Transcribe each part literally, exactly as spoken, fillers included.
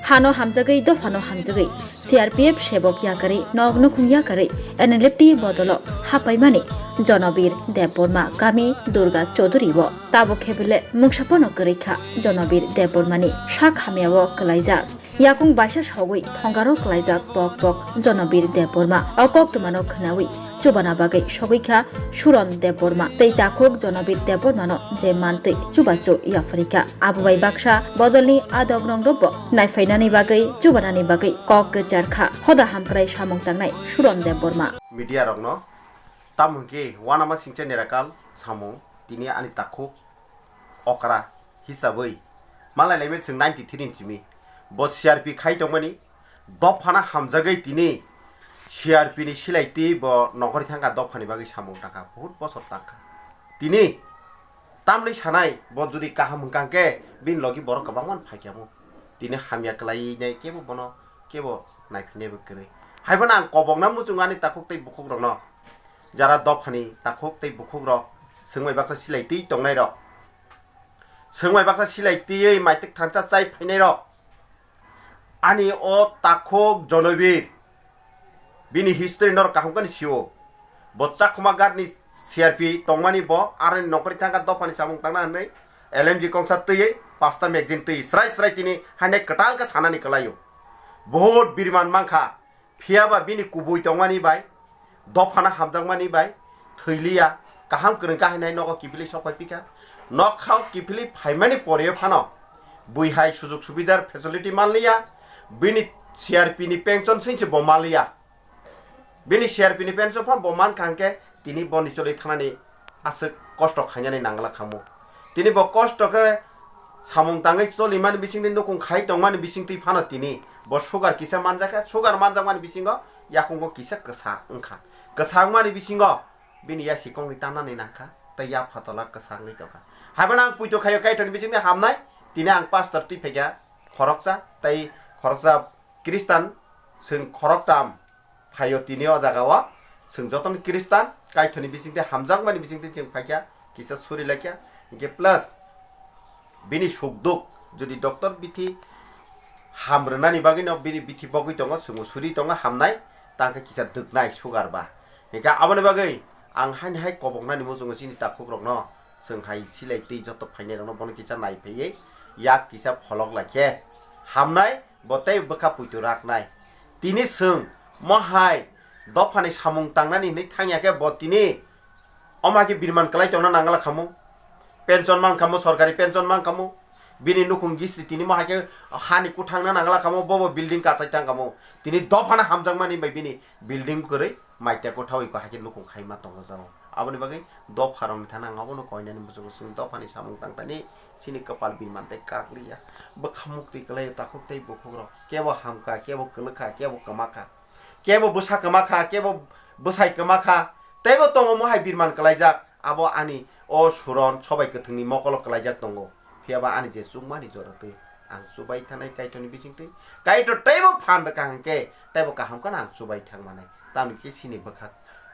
Hano hamjagwi, dophano hamjagwi, C R P F sebok yakarwi, nok nukhung yakarwi, N L F T bodolo hapaimani Jonobir Debbarma kami Durga Chaudhary o. Tabuk khe bele mungsa phano kwrwi kha Jonobir Debbarmani sak hamyao kwlaijak. Yakung baisa sogwi thongaro kwlaijak pok pok Jonobir Debbarma. O koktwmano khwnawi chubana bagwi sogwi kha Suron Debbarma tei takhuk Jonobir Debbarmano je mantwi chubachu yapharwi kha. Abo bai baksa bodolni adok rongrokbo naiphainani bagwi chubanani bagwi kok kwchar kha hoda hamkrai samung tangnai Suron Debbarma. Media rokno tamo hwnkhe uanama singcha nirakal samung tini ani takhuk okra hisabwi malai laimani chwng ninety three ni simi bo C R P khai tongmani dophano hamjagwi tini C R P ni silai twi bo nokori thangkha dophani bagwi samung tangkha, buhut bosor tangkha. Tini tamni sanai bo jodi kaham hwnkha hwnkhe bini logi borok kwbangma phaikha mu. Tini hamya kwlai nai kebo bono kebo naiphinai bo kwrwi. Haiphano ang kobokna muchungo ani takhuk tei bukhukrokno. Jara dophani takhuk tei bukhukrok, swngbai baksa silai twi tongnairok, swngbai baksa silai twiwi maitik thansa chai phainairok, ani o takhuk Jonobir, bini history norok kaham khe sio. Bo Chakhuma Ghat ni C R P tongmani bo, aroni nokori thangkha dophani samung tangna hwnwi L M G kongsa twiwi, pasta magazine twiwi, srai srai tini haine kwtal khe sanani kwlaio. Bohut biriman mankha. Phiya ba bini kubui tongmani bai, dophano hamjakmani bai thwi liya, kaham kwrwng kha hinai nogo kiphilwi sok phai phikha. Nokhao kiphilwi phaimani pore phano bui hai sujug subidar facility man liya, bini C R P ni pension singse bo man liya. Bini C R P ni pension phano bo man kha hwnkhe tini boni choli thanani aswk kosto khainani nangla khamu. Tini bo kosto khe samung tangwi cholimani bisingtwi, nukung khai tongmani bisingtwi phano tini bo sugar kisa manjakha, sugar manjakmani bisingo yakungo kisa kwsa wngkha. Kwsa wngmani bisingo bini yasi kokni tanani nangkha tei yapha tola kwsa wngwi tongkha. Haiphano ang puito khaio Kaitorni bisingtwi hamnai, tini ang pastor twi phaikha khoroksa tei khoroksa Khristan chwng khoroktam phaio tini o jaga o. Chwng jotono Khristan, Kaitorni bisingtwi hamjakmani bisingtwi chwng phaikha, kisa suri laikha. Hinkhe plus bini sukduk, jodi doctor bithi ham rwnani bagwino bini bithi bogwi tongo, chwngbo suri tongo hamnai, tangkhe kisa dwknai sugar ba. Hinkhe aboni bagwi ang haini hai koboknani muchungo chini takhukrokno. Chwng hai silai twi joto phainairokno bono kisa naiphaiwi yak kisa pholok lai khe hamnai, bo tei bwkha puitu raknai. Tini chwng mo hai dophani samung tangnani hwnwi thangya khe bo tini omo hai khe biriman kwlai tongna nangla khamu, pension man khamu, sorkari pension man khamu, bini nukhung gisri tini mo hai khe hani kuthangna nangla khamu, bobo building kachai thang khamu, tini dophano hamjakmani bai bini building kwrwi. Maitya kwthawi ko hai khe nukhung khaima tongo jao. Aboni bagwi dopharokni thani ang abono koinani muchungo chwng dophani samung tangtani chini kwpal bini mantwi kakliya. Bwkha muktwi kwlaio takhuk tei bukhukrok. Kebo hamkha, kebo kwlwkha, kebo kwmakha. Kebo bwsa kwmakha, kebo bwsai kwmakha. Teibo tongo mohai birman kwlaijak. Abo ani o suron sobai kwthwngni mokolo kwlaijak tongo. Phiya ba ani je chukmani jora twi ang chubai thanai Kaitorni bisingtwi, Kaitor teibo phan rwkha hwnkhe teibo kaham kheno ang chubai thang manai. Tamni khe chini bwkha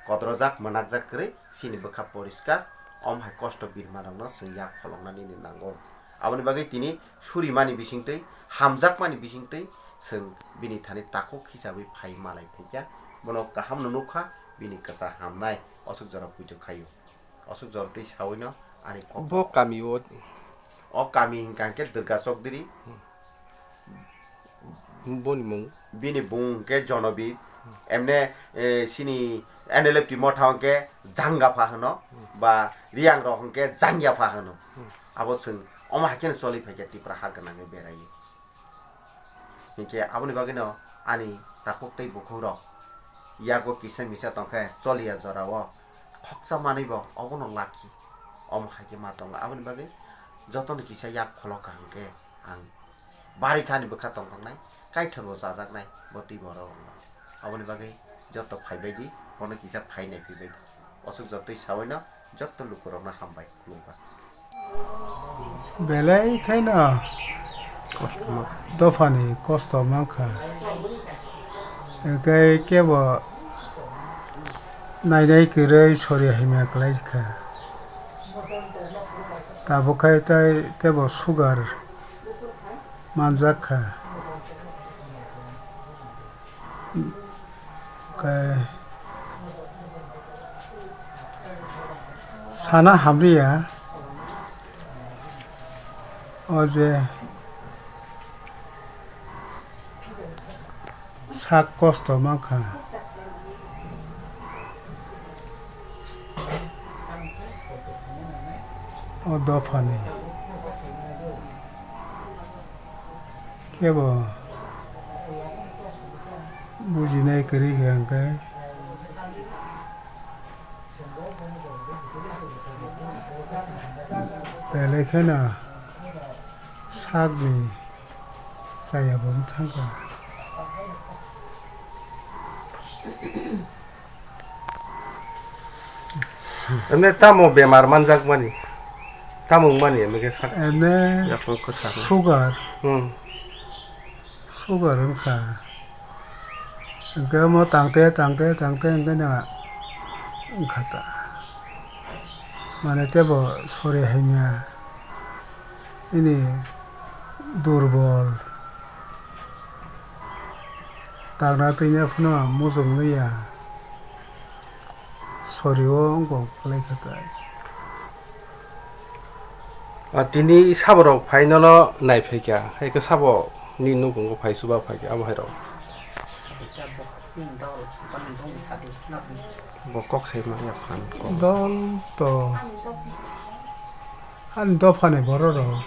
kodrojak, mwnakjak kwrwi, chini bwkha poriskar, omo hai kosto birmanokno chwng yak pholokna nini nango. Aboni bagwi tini surimani bisingtwi, hamjakmani bisingtwi chwng bini thani takhuk hisabwi phai malai phaikha. Bono kahamno nukha, bini kwsa hamnai, oswk jora puitu khaio. Aswk jora tei sawino ani kok. Bo kami o. O kami hingka hingke Durga Chokdiri. Boni mung. Bini bung hingke Jonobi. Emne, eh, sini N L F T motha hingke Jangapha hino. Ba Riyang rok hingke Jangyapha hino. Abo chwng omo hai kheno choli phaikha Tipra ha gwnangwi berai. Hinkhe aboni bagwino ani takhuk tei bukhukrok yago kisa misa tongkhe choliya jorao khoksa manwibo obono lakhi. Omo hai khe ma tongo. Aboni bagwi jotono kisa yak khulok kaham khe ang bari thani bwkha tongthoknai, Kaitorbo chajaknai bo twibo oro wngno. Aboni bagwi joto phaibaidi, bono kisa phainai phaibaidi. Aswk jotoi sawaino jotto lukurokno hambai khulumkha. Belai kheno dophani kosto mankha. Hwnkhe kebo nainai kwrwi sori hamya kwlaikha. Tabukhe tei tebo sugar manjakha. Khe sana hamliya, o je sak kosto mankha. O dophani kebo bujinai kwrwi khe hwnkhe, belai kheno sakni chaya bo wng thangkha. Emne tamo bemar manjakmani? Tamo wngmani emne khe sak Ene yaphang kwcharo. Sugar, Hmm. Sugar wngkha. Hwnkhe omo tangte, tangte, tangte hwnkhe no wngkha ta. Mane tebo sori hamya, ini durbol. Tangna twi phano muchung liya. Sori o wng kok kwlai kha ta. A, tini sabo rok phai nono nai phai kha, hai khe sabo ni nukhungo phai chuba phai kha, abo hai rok. Bo kok sai ma ya phan kok. Dol to ani dophani borok rok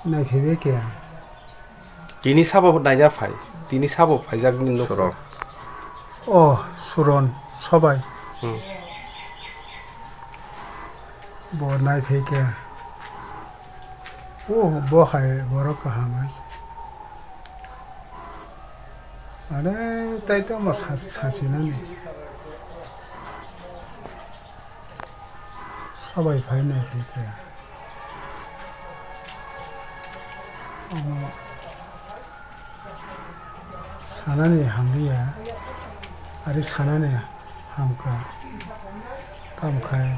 nai phai bai kha. Tini sabo naina phai, tini sabo phaijak ni nuk. Suron. O, Suron, Sobai. Hmm. Bo nai phai khe. O, bo hai borok kaham hai. Mane, tai tamo sa-, sasinani. Sobai phai nai phai khe. Omo sanani hamliya, ari sanani hamkha. Tamkhai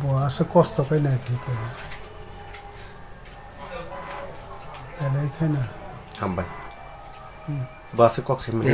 bo aswk kosto khe nai phai khe. Belai kheno. Hambai. Hmm. Bo aswk kok sai mani.